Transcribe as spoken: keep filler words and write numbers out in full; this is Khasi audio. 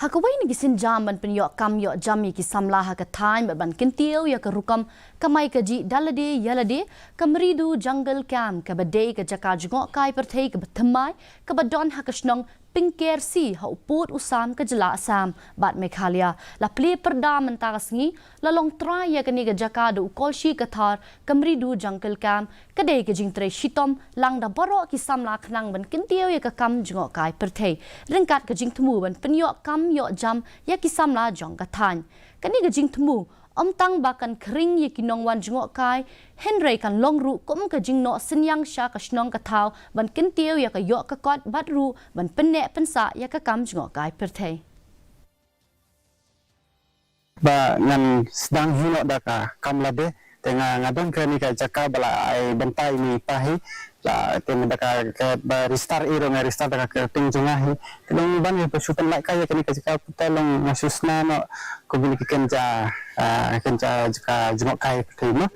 Ha kawei na ki sienjam ban pynïoh kam ïoh jam ïa ki samla ha ka thaiñ bad ban kyntiew ïa ka rukom kamai kajih da lade ïa lade, ka Mridu Jungle Camp kaba dei ka jaka jngohkai pyrthei kaba thymmai kaba don ha ka shnong Pingkersi ha u pud u sam ka jylla Assam bad Meghalaya la plie pyrda mynta ka sngi, la long trai ïa kane ka jaka da u Kolshi Kathar. Ka Mridu Jungle Camp ka dei ka jingtrei shitom lang da baroh ki samla khnang ban kyntiew ïa ka kam jngohkai pyrthei ryngkat ka jingthmu ban pynïoh kam ïoh jam ïa ki samla jong ka thaiñ. Kane ka jingthmu ym tang ba kan khring ïa ki nongwan jngohkai, hynrei kan long ruh kum ka jingnoh synñiang sha ka shnong ka thaw ban kyntiew ïa ka ïoh ka kot bad ruh ban pynneh pynsah ïa ka kam jngohkai pyrthei. Ba ngan sdang hi noh da ka kam lade, te nga, nga don kane ka jaka ba la ai bynta ïa i pa hi, la te da ka, ka ba register i ruh nga register da ka kyrteng jong nga hi. Te long ban ïa ba shu pynlait ka ïa kane ka jaka, te long nga shu sna noh ko bili ki kynja, ah, kynja jaka jngohkai pyrthei mo.